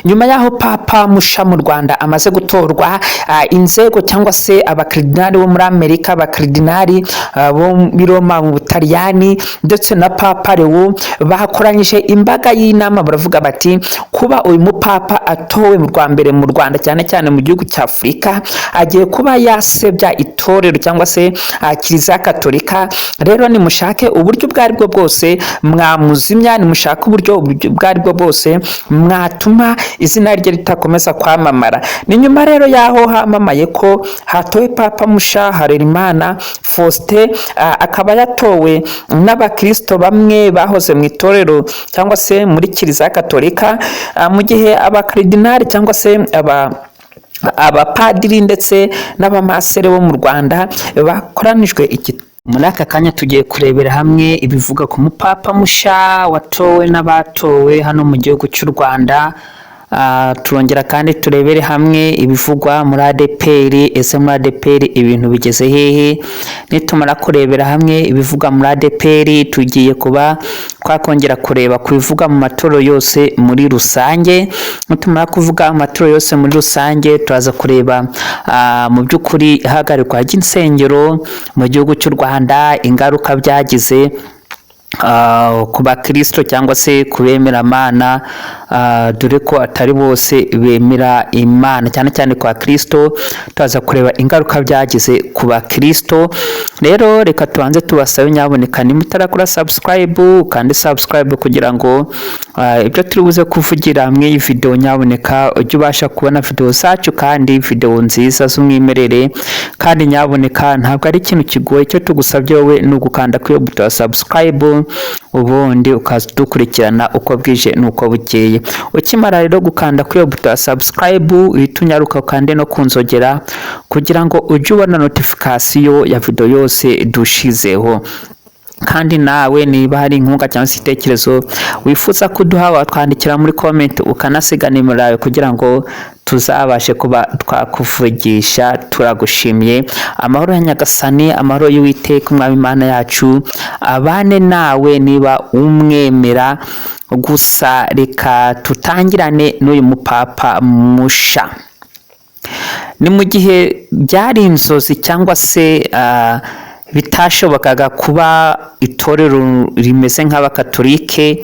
Nyuma y'aho Papa musha mu Rwanda amaze gutorwa, inzego cyangwa se abakaridinali bo muri Amerika, abakaridinali bo muri Roma mu Butaliyani, ndetse na Papa Leo bakoranyije imbaga y'inama, baravuga bati: "Kuba uyu mupapa atowe mu rwa mbere mu Rwanda, cyane cyane mu gihugu cya Afurika, agiye kuba yasebya itorero cyangwa se Kiliziya Katolika. Rero nimushake uburyo ubwo aribwo bwose mwamuzimya, nimushake uburyo ubwo aribwo bwose mwatuma izina rye ritakomeza kwamamara." Ni nyuma rero y'aho hamamaye ko hatowe Papa musha Harerimana Faustin, akaba yatowe n'abakristo bamwe bahoze mu itorero cyangwa se muri Kiliziya Katolika, mu gihe abakaridinali cyangwa se abapadiri ndetse n'abamasere bo mu Rwanda bakoranijwe iki. Muri aka kanya tugiye kurebera hamwe ibivuga ku mupapa musha watowe n'abatowe hano mu gihugu cy'u Rwanda. Turongera kandi turebere hamwe ibivugwa muri ADEPR. Ese muri ADEPR ibintu bigeze hehe? Nitumara kurebera hamwe ibivugwa muri ADEPR, tugiye kuba twakongera kureba ku bivugwa mu matorero yose muri rusange. Nitumara kuvuga amatorero yose muri rusange, turaza kureba mu by'ukuri ihagarikwa ry'insengero mu gihugu cy'u Rwanda, ingaruka byagize ku bakristo cyangwa se ku bemeramana, dore ko atari bose bemera Imana, cyane cyane ku bakristo. Turaza kureba ingaruka byagize ku bakristo. Rero reka tubanze tubasabe, nyaboneka nimutarakora subscribe, kandi subscribe kugira ngo ibyo turi buze kuvugira muri iyi video, nyaboneka ujye ubasha kubona video zacu, kandi video nziza z'umwimerere. Kandi nyaboneka ntabwo ari ikintu kigoye, icyo tugusabye wowe ni ugukanda kuri iyo buto ya subscribe, ubundi ukaza udukurikirana uko bwije n'uko bukeye. Ukimara rero gukanda kuri iyo buto ya subscribe, uhita unyaruka ukande no ku nzogera kugira ngo ujye ubona notification ya video yose dushizeho. Kandi nawe niba hari inkunga cyangwa se igitekerezo wifuza kuduha, watwandikira muri comment, ukanasiga nimero yawe kugira ngo tuzabashe kuba twakuvugisha. Turagushimiye. Amahoro ya Nyagasani, amahoro y'Uwiteka Umwami Imana yacu abane nawe niba umwemera. Gusa reka tutangirane n'uyu mupapa musha. Ni mu gihe byari inzozi cyangwa se bitashobokaga kuba itorero rimeze nk'abakatolike,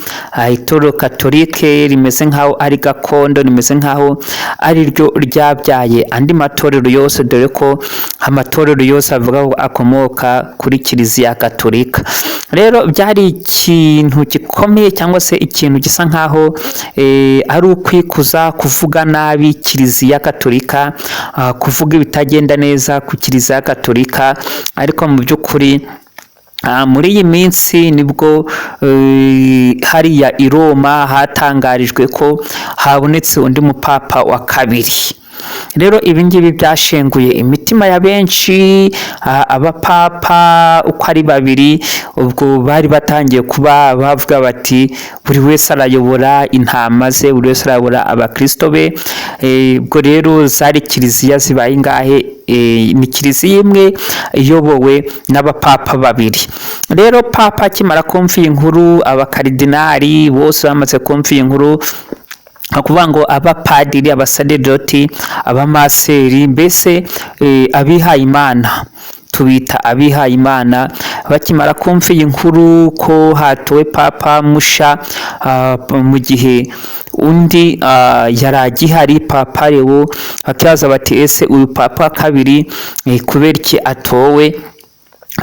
itorero katolike rimeze nk'aho ari gakondo, rimeze nk'aho ari ryo ryabyaye andi matorero yose, dore ko amatorero yose avuga ko akomoka kuri Kiliziya Katolika. Rero byari ikintu gikomeye cyangwa se ikintu gisa nk'aho ari ukwikuza kuvuga nabi Kiliziya Katolika, kuvuga ibitagenda neza ku Kiliziya Katolika. Ariko mu by'ukuri muri iyi minsi nibwo hariya i Roma hatangarijwe ko habonetse undi mupapa wa kabiri. Rero ibi ngibi byashenguye imitima ya benshi. Abapapa uko ari babiri ubwo bari batangiye kuba bavuga bati: "Buri wese arayobora intama ze, buri wese arayobora abakristo be." Ubwo rero zari kiliziya zibaye ingahe? Ni kiliziya imwe iyobowe n'abapapa babiri. Rero papa akimara kumva iyi nkuru, abakaridinali bose bamaze kumva iyi nkuru, ni ukuvuga ngo abapadiri, abasaridoti, abamaseri, mbese abihaye Imana, tubita abihaye Imana, bakimara kumva iyi nkuru ko hatowe papa musha, mu gihe undi yari agihari, Papa Leo, bakibaza bati: "Ese uyu papa wa kabiri kubera iki atowe?"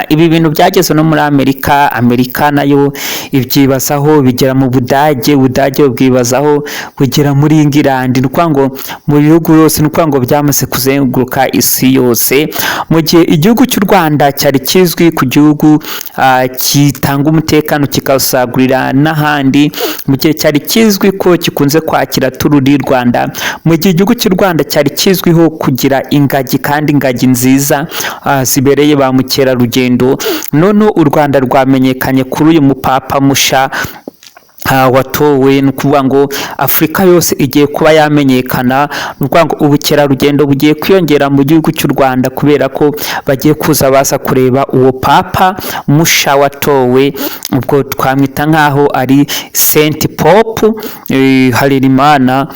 Ibi bintu byageze no muri Amerika, Amerika nayo ibyibazaho, bigera mu Budage, Budage bubwibazaho, bugera muri England, ni ukuvuga ngo mu bihugu yose, ni ukuvuga ngo byamaze kuzenguruka isi yose. Mu gihe igihugu cy'u Rwanda cyari kizwi ku gihugu gitanga umutekano kikawusagurira n'ahandi, mu gihe cyari kizwi ko gikunze kwakira Tour du Rwanda, mu gihe igihugu cy'u Rwanda cyari kizwiho kugira ingagi, kandi ingagi nziza zibereye ba mukerarugendo, none u Rwanda rwamenyekanye kuri uyu mupapa musha watowe. Ni ukuvuga ngo Afurika yose igiye kuba yamenyekana. Ni ukuvuga ngo ubukerarugendo bugiye kwiyongera mu gihugu cy'u Rwanda kubera ko bagiye kuza baza kureba uwo papa musha watowe. Ubwo twamwita nk'aho ari Saint Pope Harerimana.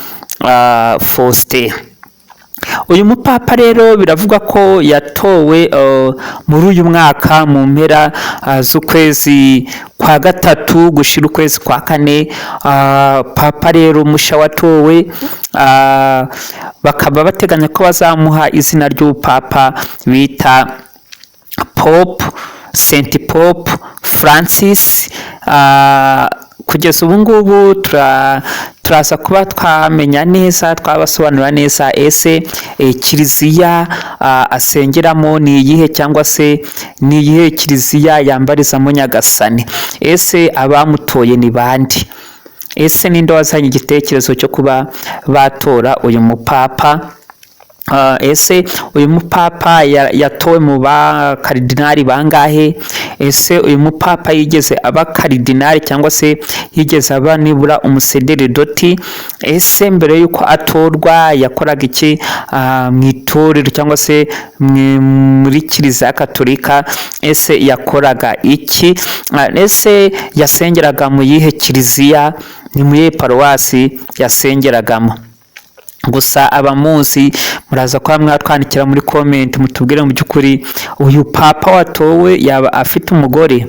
Faustin. Uyu mupapa rero biravugwa ko yatowe muri uyu mwaka mu mpera z'ukwezi kwa gatatu gushira ukwezi kwa kane. Papa rero musha watowe, bakaba bateganya ko bazamuha izina ry'ubupapa bita Pope Saint Pope Francis. Kugeza ubu ngubu turaza kuba twamenya neza, twabasobanurira neza ese kiliziya asengeramo ni iyihe, cyangwa se ni iyihe kiliziya yambarizamo Nyagasani? Ese abamutoye ni bande? Ese ninde wazanye igitekerezo cyo kuba batora uyu mupapa? Ese uyu mupapa yatowe mu bakaridinari bangahe? Ese uyu mupapa yigeze aba karidinari cyangwa se yigeze aba nibura umusaseredoti? Ese mbere y'uko atorwa yakoraga iki mu itorero cyangwa se muri Kiliziya Katolika? Ese yakoraga iki? Ese yasengeraga mu yihe kiliziya? Ni mu yihe paruwasi yasengeragamo? Gusa abamuzi muraza kuba mwatwandikira muri comment, mutubwire mu by'ukuri uyu papa watowe yaba afite umugore?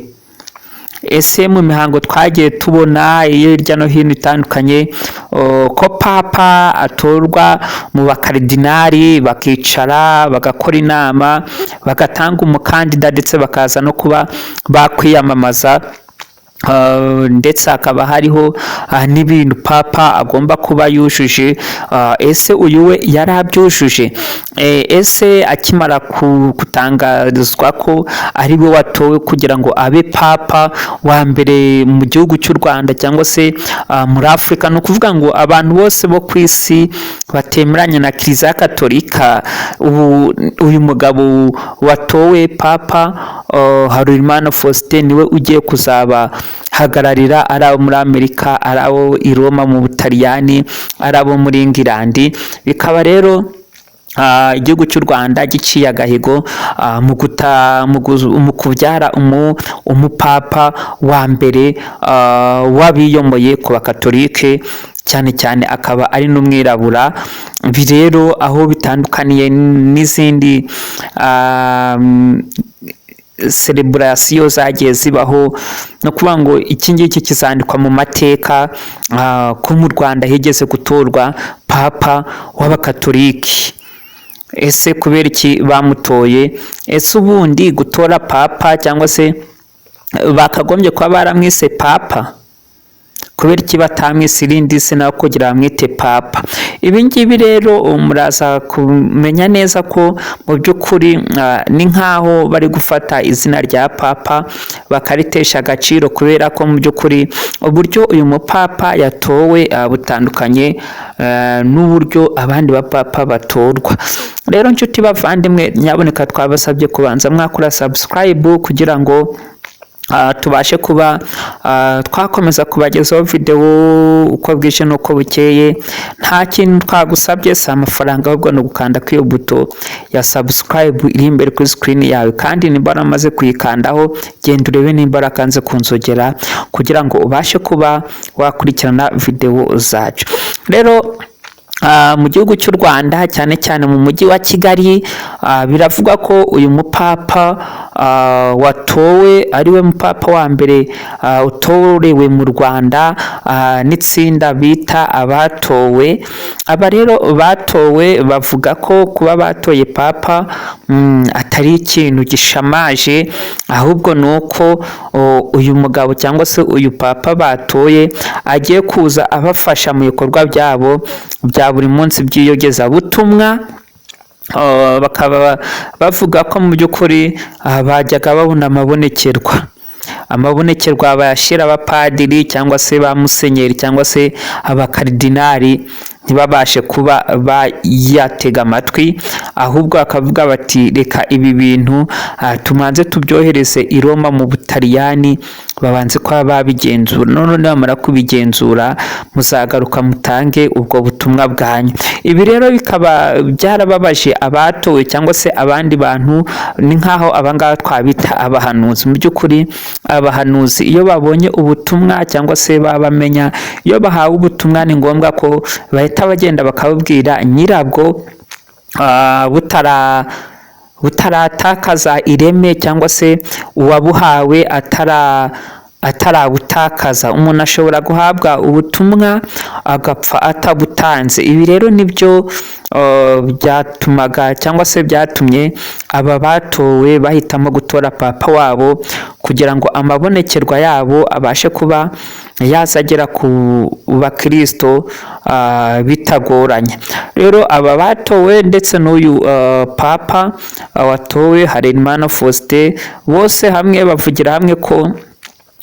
Ese mu mihango twagiye tubona iyo hirya no hino itandukanye, ko papa atorwa mu bakaridinari, bakicara bagakora inama, bagatanga umukandida, ndetse bakaza no kuba bakwiyamamaza, ndetse hakaba hariho n'ibintu papa agomba kuba yujuje. Ese uyu we yari abyujuje? Ese akimara gutangazwa ko ari we watowe kugira ngo abe papa wa mbere mu gihugu cy'u Rwanda cyangwa se muri Afurika, ni ukuvuga ngo abantu bose bo ku isi batemeranya na Kiliziya Katolika, ubu uyu mugabo watowe Papa Harorimana Faustin niwe ugiye kuzaba hagararira, ari abo muri Amerika, ari abo i Roma mu Butaliyani, ari abo muri Ingilandi. Bikaba rero igihugu cy'u Rwanda giciye agahigo mu kubyara umupapa wa mbere w'abiyomoye ku bakatolike, cyane cyane akaba ari n'umwirabura. Ibi rero aho bitandukaniye n'izindi celebrasiyo zagiye zibaho, ni ukuvuga ngo iki ngiki kizandikwa mu mateka ko mu Rwanda higeze gutorwa papa w'abakatoliki. Ese kubera iki bamutoye? Ese ubundi gutora papa, cyangwa se bakagombye kuba baramwise papa? Kubera iki batamwise irindi zina kugira bamwite papa? Ibi ngibi rero muraza kumenya neza ko mu by'ukuri ni nk'aho bari gufata izina rya papa bakaritesha agaciro, kubera ko mu by'ukuri uburyo uyu mupapa yatowe butandukanye n'uburyo abandi bapapa batorwa. Rero nshuti bavandimwe, nyaboneka twabasabye kubanza mwakora subscribe kugira ngo tubashe kuba twakomeza kubagezaho videwo uko bwije n'uko bukeye. Nta kintu twagusabye, si amafaranga, ahubwo ni ugukanda kuri iyo buto ya subscribe iri imbere kuri screen yawe. Kandi nimba waramaze kuyikandaho, genda urebe nimba warakanze ku nzogera kugira ngo ubashe kuba wakurikirana videwo zacu. Rero mu gihugu cy'u Rwanda, cyane cyane mu mujyi wa Kigali, biravugwa ko uyu mupapa watowe ari we mupapa wa mbere utorewe mu Rwanda n'itsinda bita abatowe. Aba rero batowe bavuga ko kuba batoye papa atari ikintu gishamaje, ahubwo ni uko uyu mugabo cyangwa se uyu papa batoye agiye kuza abafasha mu bikorwa byabo bya buri munsi by'iyogezabutumwa. Bakaba bavuga ko mu by'ukuri bajyaga babona amabonekerwa, amabonekerwa bayashyira abapadiri cyangwa se ba musenyeri cyangwa se abakaridinari, ntibabashe kuba bayatega amatwi, ahubwo bakavuga bati: "Reka ibi bintu tumanze tubyohereze i Roma mu Butaliyani." babanze kuba babigenzura, none nibamara kubigenzura muzagaruka mutange ubwo butumwa bwanyu. Ibi rero bikaba byarababaje abatowe cyangwa se abandi bantu, ni nk'aho abangaba twabita abahanuzi. Mu by'ukuri abahanuzi iyo babonye ubutumwa cyangwa se babamenya, iyo bahawe ubutumwa ni ngombwa ko bahita bagenda bakabubwira nyirabwo butaratakaza ireme cyangwa se uwabuhawe atarabutakaza. Umuntu ashobora guhabwa ubutumwa agapfa atabutanze. Ibi rero nibyo byatumaga cyangwa se byatumye aba batowe bahitamo gutora papa wabo kugira ngo amabonekerwa yabo abashe kuba yazagera ku bakristo bitagoranye. Rero aba batowe ndetse n'uyu papa watowe Harerimana Faustin, bose hamwe bavugira hamwe ko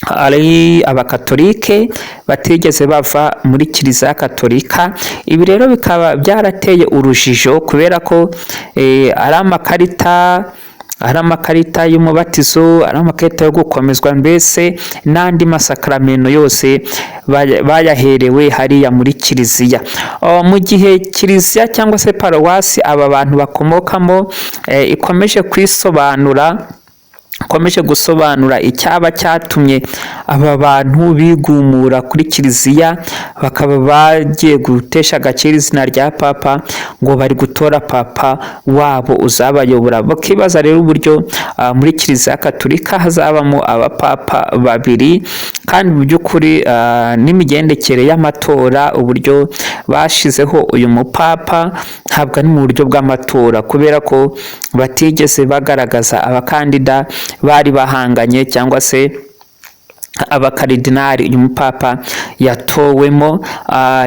ari abakatolike batigeze bava muri Kiliziya Katolika. Ibi rero bikaba byarateye urujijo kubera ko ari amakarita y'umubatizo, ari amakarita yo gukomezwa, mbese n'andi masakramento yose bayaherewe hariya muri kiliziya. Mu gihe kiliziya cyangwa se paruwasi aba bantu bakomokamo ikomeje kwisobanura, ikomeje gusobanura icyaba cyatumye aba bantu bigumura kuri kiliziya, bakaba bagiye gutesha agaciro izina rya papa ngo bari gutora papa wabo uzabayobora. Bakibaza rero uburyo muri Kiliziya Katolika hazabamo abapapa babiri, kandi mu by'ukuri n'imigendekere y'amatora, uburyo bashizeho uyu mupapa ntabwo ari mu buryo bw'amatora, kubera ko batigeze bagaragaza abakandida bari bahanganye cyangwa se abakaridinari uyu mupapa yatowemo.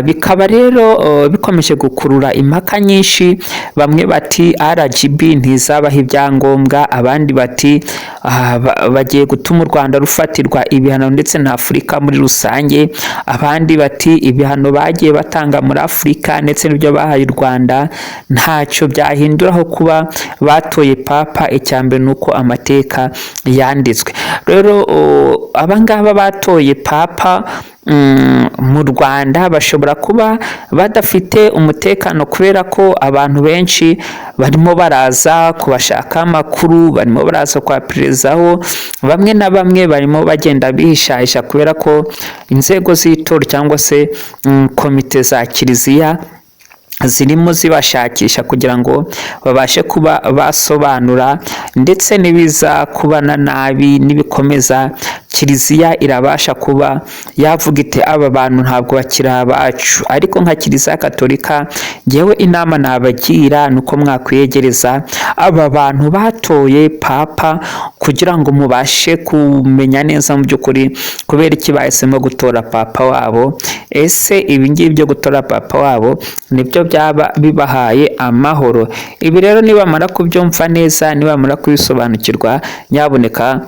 Bikaba rero bikomeje gukurura impaka nyinshi. Bamwe bati RGB ntizabaha ibyangombwa, abandi bati bagiye gutuma u Rwanda rufatirwa ibihano ndetse na Afurika muri rusange, abandi bati ibihano bagiye batanga muri Afurika ndetse n'ibyo bahaye u Rwanda ntacyo byahinduraho kuba batoye papa, icya mbere ni uko amateka yanditswe. Rero abangaba batoye papa mu Rwanda bashobora kuba badafite umutekano, kubera ko abantu benshi barimo baraza kubashaka amakuru, barimo baraza kubapererezaho, bamwe na bamwe barimo bagenda bihishahisha kubera ko inzego z'itora cyangwa se komite za kiliziya zirimo zibashakisha kugira ngo babashe kuba basobanura, ndetse n'ibiza kubana nabi nibikomeza kiliziya irabasha kuba yavuga iti aba bantu ntabwo bakiri abacu. Ariko nka Kiliziya Katolika, ngewe inama nabagira ni uko mwakwiyegereza aba bantu batoye papa kugira ngo mubashe kumenya neza mu by'ukuri kubera iki bahisemo gutora papa wabo. Ese ibi ngibi byo gutora papa wabo nibyo byaba bibahaye amahoro? Ibi rero nibamara kubyumva neza, nibamara kubisobanukirwa, nyabuneka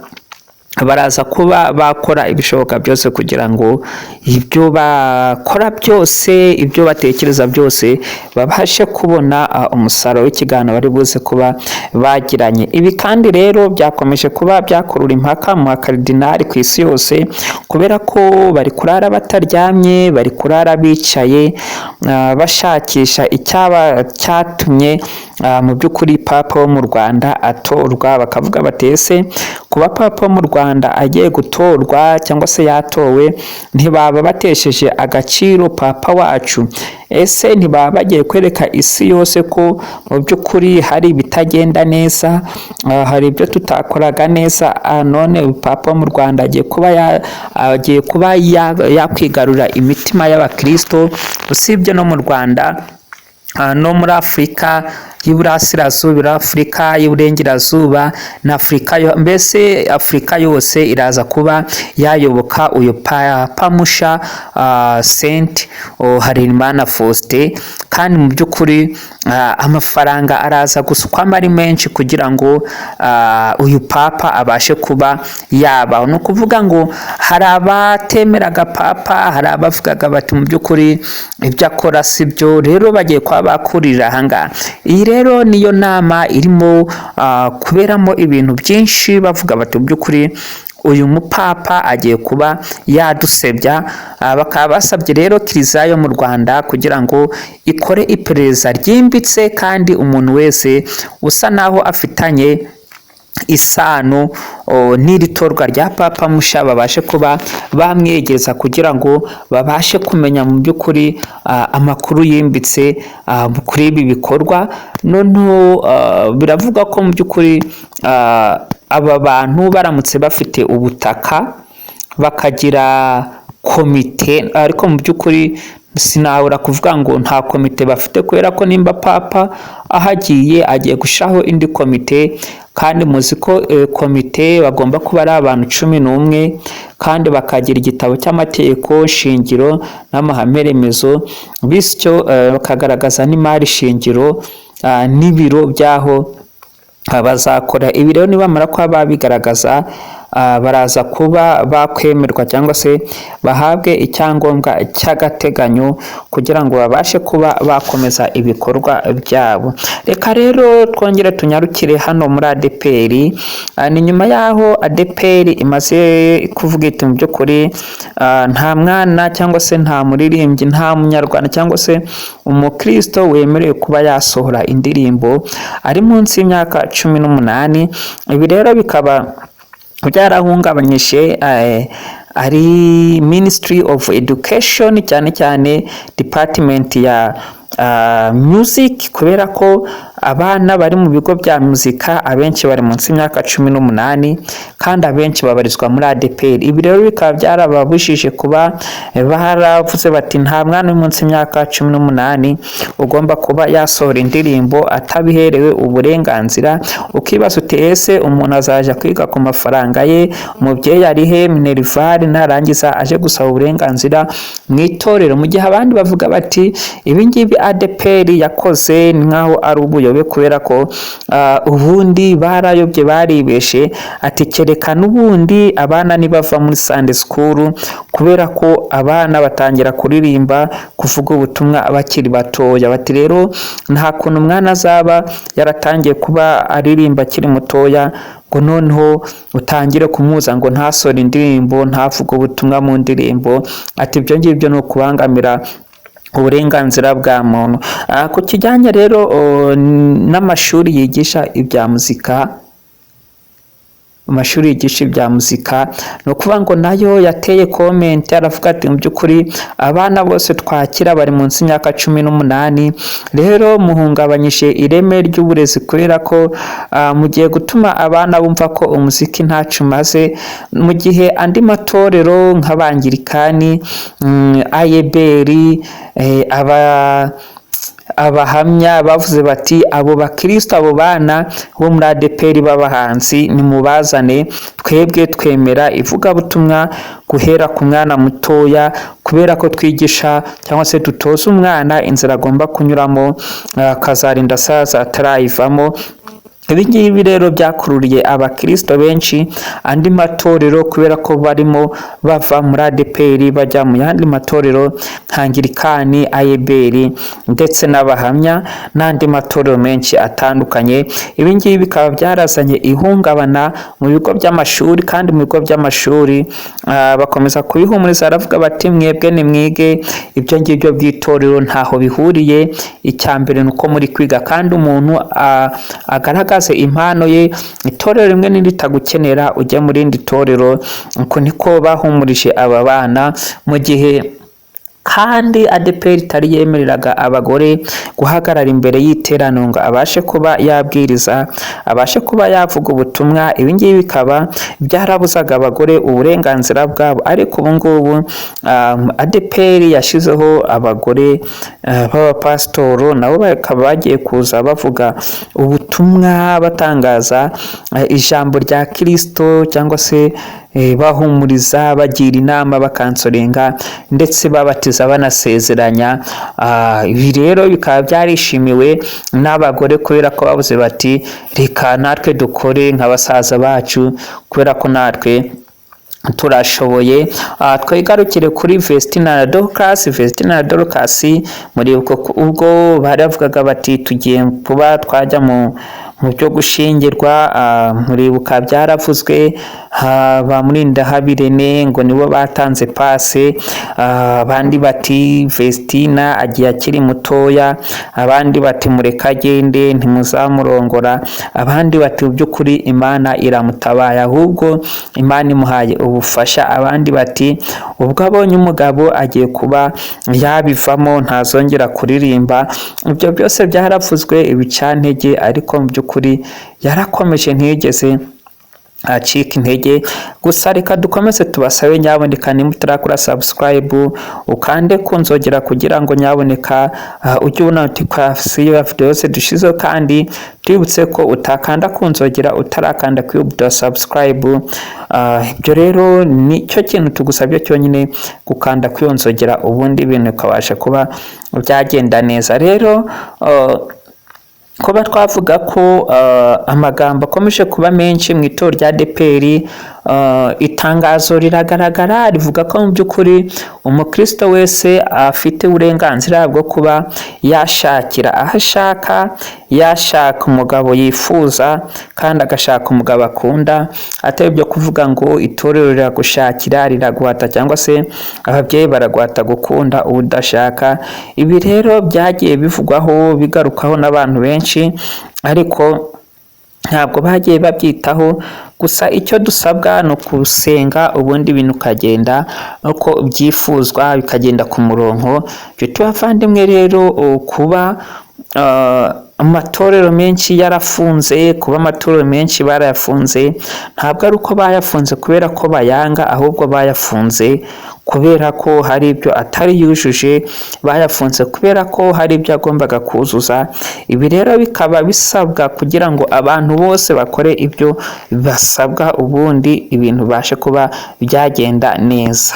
baraza kuba bakora ibishoboka byose kugira ngo ibyo bakora byose, ibyo batekereza byose, babashe kubona umusaruro w'ikiganiro bari buze kuba bagiranye. Ibi kandi rero byakomeje kuba byakurura impaka mu bakaridinari ku isi yose, kubera ko bari kurara bataryamye, bari kurara bicaye, bashakisha icyaba cyatumye mu by'ukuri papa wo mu Rwanda atorwa. Bakavuga bati ese kuba papa wo mu Rwanda agiye gutorwa cyangwa se yatowe, ntibaba batesheje agaciro papa wacu? Ese ntibaba bagiye kwereka isi yose ko mu by'ukuri hari ibitagenda neza, hari ibyo tutakoraga neza, none papa wo mu Rwanda agiye kuba yakwigarurira imitima y'abakristo, usibye no mu Rwanda, no muri Afurika y'Iburasirazuba, Afurika y'Iburengerazuba na Afurika mbese Afurika yose iraza kuba yayoboka uyu papa musha, Saint Harerimana Faustin. Kandi mu by'ukuri amafaranga araza gusukwamo ari menshi kugira ngo uyu papa abashe kuba yabaho. Ni ukuvuga ngo hari abatemeraga papa, hari abavugaga bati mu by'ukuri ibyo akora si byo, rero bagiye kuba bakurira ahangaha. Iyi rero niyo nama irimo kuberamo ibintu byinshi, bavuga bati mu by'ukuri Uyu mupapa agiye kuba yadusebya. Bakaba basabye rero kiliziya yo mu Rwanda kugira ngo ikore iperereza ryimbitse, kandi umuntu wese usa naho afitanye isano n'iri torwa rya papa musha babashe kuba bamwegereza kugira ngo babashe kumenya mu by'ukuri amakuru yimbitse kuri ibi bikorwa. Noneho biravugwa ko mu by'ukuri aba bantu baramutse bafite ubutaka bakagira komite, ariko mu by'ukuri sinabura kuvuga ngo nta komite bafite, kubera ko nimba papa ahagiye agiye gushyiraho indi komite, kandi muzi ko komite bagomba kuba ari abantu 11, kandi bakagira igitabo cy'amategeko shingiro n'amahame remezo, bityo bakagaragaza n'imari shingiro n'ibiro by'aho bazakora. Ibi rero nibamara kuba babigaragaza, baraza kuba bakwemerwa cyangwa se bahabwe icyangombwa cy'agateganyo kugira ngo babashe kuba bakomeza ibikorwa byabo. Reka rero twongere tunyarukire hano muri ADEPR. Ni nyuma y'aho ADEPR imaze kuvuga iti mu by'ukuri nta mwana cyangwa se nta muririmbyi, nta munyarwanda cyangwa se umukristo wemerewe kuba yasohora indirimbo ari munsi y'imyaka 18. Ibi rero bikaba byarahungabanyije ari Ministry of Education, cyane cyane department ya music, kubera ko abana bari mu bigo bya muzika abenshi bari munsi y'imyaka 18, kandi abenshi babarizwa muri ADEPR. Ibi rero bikaba byarababujije kuba baravuze bati nta mwana uri munsi y'imyaka 18 ugomba kuba yasohora indirimbo atabiherewe uburenganzira. Ukibaza uti ese umuntu azaja kwiga ku mafaranga ye, umubyeyi arihe minerval, narangiza aje gusaba uburenganzira mu itorero? Mu gihe abandi bavuga bati ibi ngibi ADEPR yakoze ni nkaho ari ubuyobe, kubera ko ubundi barayobye, baribeshe, ati kereka n'ubundi abana nibava muri Sunday school, kubera ko abana batangira kuririmba, kuvuga ubutumwa bakiri batoya. Bati rero nta kuntu umwana azaba yaratangiye kuba aririmba akiri mutoya ngo noneho utangire kumuza ngo ntasore indirimbo, ntavuge ubutumwa mu ndirimbo. Ati ibyo ngibyo ni ukubangamira uburenganzira bwa muntu. Ku kijyanye rero n'amashuri yigisha ibya muzika, amashuri yigisha ibya muzika, ni ukuvuga ngo nayo yateye comment, aravuga ati mu by'ukuri abana bose twakira bari munsi y'imyaka 18, rero muhungabanyije ireme ry'uburezi, kubera ko mugiye gutuma abana bumva ko umuziki ntaco umaze, mu gihe andi matorero nk'abangirikani, AEBR, abahamya bavuze bati abo bakristo, abo bana bo muri ADEPR b'abahanzi nimubazane, twebwe twemera ivugabutumwa guhera ku mwana mutoya, kubera ko twigisha cyangwa se dutoza umwana inzira agomba kunyuramo akazarinda asaza atarayivamo. Ibi ngibi rero byakururiye abakristo benshi andi matorero, kubera ko barimo bava muri ADEPR bajya mu yandi matorero nka Anglikani, AEBR ndetse n'abahamya n'andi matorero menshi atandukanye. Ibi ngibi bikaba byarazanye ihungabana mu bigo by'amashuri, kandi mu bigo by'amashuri bakomeza kubihumuriza, baravuga bati mwebwe nimwige, ibyo ngibyo by'itorero ntaho bihuriye, icya mbere ni uko muri kwiga, kandi umuntu agaragaza impano ye, itorero rimwe niritagukenera ujya mu rindi torero. Uko niko bahumurije aba bana, mu gihe kandi ADEPR itari yemereraga abagore guhagarara imbere y'iteraniro ngo abashe kuba yabwiriza, abashe kuba yavuga ubutumwa. Ibi ngibi bikaba byarabuzaga abagore uburenganzira bwabo, ariko ubu ngubu ADEPR yashyizeho abagore b'abapasitoro, nabo bakaba bagiye kuza bavuga ubutumwa, batangaza ijambo rya Kristo, cyangwa se bahumuriza, bagira inama, bakansorenga, ndetse babatiza, banasezeranya. Ibi rero bikaba byarishimiwe n'abagore, kubera ko bavuze bati reka natwe dukore nka basaza bacu, kubera ko natwe turashoboye. Twigarukire kuri Vestina na Dorcas. Vestina na Dorcas, muri ubwo bari bavugaga bati tugiye kuba twajya mu byo gushingirwa, muribuka byaravuzwe, Ba Murindahabi Irene ngo nibo batanze pase, abandi bati Vestina agiye akiri mutoya, abandi bati mureke agende ntimuzamurongora, abandi bati mu by'ukuri Imana iramutabaye ahubwo Imana imuhaye ubufasha, abandi bati ubwo abonye umugabo agiye kuba yabivamo ntazongera kuririmba. Ibyo byose byaravuzwe ibicantege, ariko mu by'ukuri yarakomeje ntiyigeze acika intege. Gusa reka dukomeze tubasabe, nyaboneka niba utarakora subscribe ukande ku nzogera kugira ngo nyaboneka ujye ubona notification ya video yose dushizeho, kandi twibutse ko utakanda ku nzogera utarakanda kuri buto subscribe. Ibyo rero nicyo kintu tugusabye cyonyine, gukanda kuri iyo nzogera, ubundi ibintu bikabasha kuba byagenda neza. Rero kuba twavuga ko amagambo akomeje kuba menshi mu itorero rya ADEPR, itangazo riragaragara rivuga ko mu by'ukuri umukristo wese afite uburenganzira bwo kuba yashakira aho ashaka, yashaka umugabo yifuza kandi agashaka umugabo akunda, atari ibyo kuvuga ngo itorero riragushakira, riraguhata, cyangwa se ababyeyi baraguhata gukunda uwo udashaka. Ibi rero byagiye bivugwaho, bigarukaho n'abantu benshi, ariko ntabwo bagiye babyitaho. Gusa icyo dusabwa ni ukusenga, ubundi ibintu ukagenda uko byifuzwa, bikagenda ku murongo. Nshuti bavandimwe, rero kuba amatorero menshi yarafunze, kuba amatorero menshi barayafunze, ntabwo ari uko bayafunze kubera ko bayanga, ahubwo bayafunze kubera ko hari ibyo atari yujuje, bayafunze kubera ko hari ibyo yagombaga kuzuza. Ibi rero bikaba bisabwa kugira ngo abantu bose bakore ibyo basabwa, ubundi ibintu bibashe kuba byagenda neza.